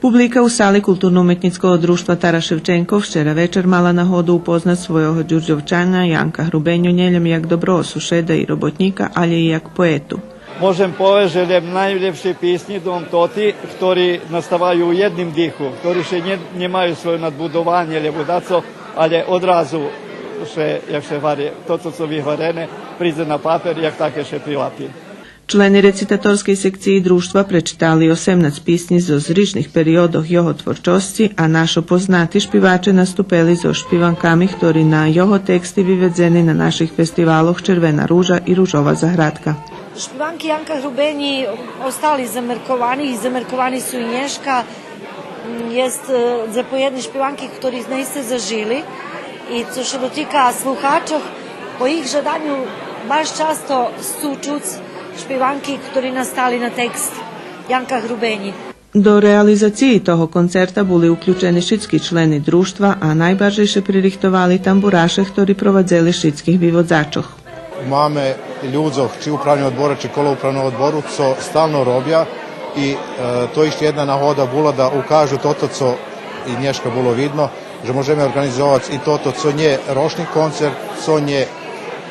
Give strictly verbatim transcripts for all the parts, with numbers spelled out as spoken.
Публика у сали Културно-уметнїцкого дружтва Тарас Шевченко вчера вечар мала нагоду упознац свойого Дюрдьовчаня Янка Грубеню нє лєм як доброго сушеда и роботнїка, алє и як поету. Можем повесц же лєм найлєпши писнї дом тоти, хтори наставаю у єдним диху, хтори ше нє, нємаю свойо надбудованє, лєбо дацо, алє одразу ше, як ше гвари, тото цо вигварене, придзе на папер, як таке ше прилапи. Члени рецитаторскей секциї дружтва пречитали осемнац писнї зоз рижних периодох його творчосци, а нашо познати шпиваче наступели зоз шпиванками, хтори на його тексти виведзени на наших фестивалох Червена ружа и Ружова заградка. Шпиванки Янка Грубенї остали замерковани и замерковани су и нєшка. М, єст, е, дзепоєдни шпиванки, хтори наисце зажили. И цо ше дотика слухачох, по їх жаданю баш часто су чуц шпиванки, хтори настали на текст Янка Грубенї. До реализациї того концерта були уключени шицки члени дружтва, а найбаржей ше пририхтовали тамбураше, хтори провадзели шицких виводзачох. Маме людзох, чи управни одбор, чи коло управного одбору, цо стално робя и, е, то ище єдна нагода була да укажу тото цо и нєшка було видно, же можеме орґанизовац и тото цо нє рочни концерт, цо нє,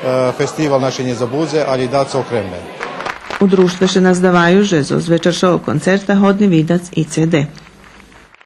е, фестивал Наше нє забудзе, алє и дацо окремне. У дружтве ше наздаваю же зоз вечаршого концерта годни видац и Ц Д.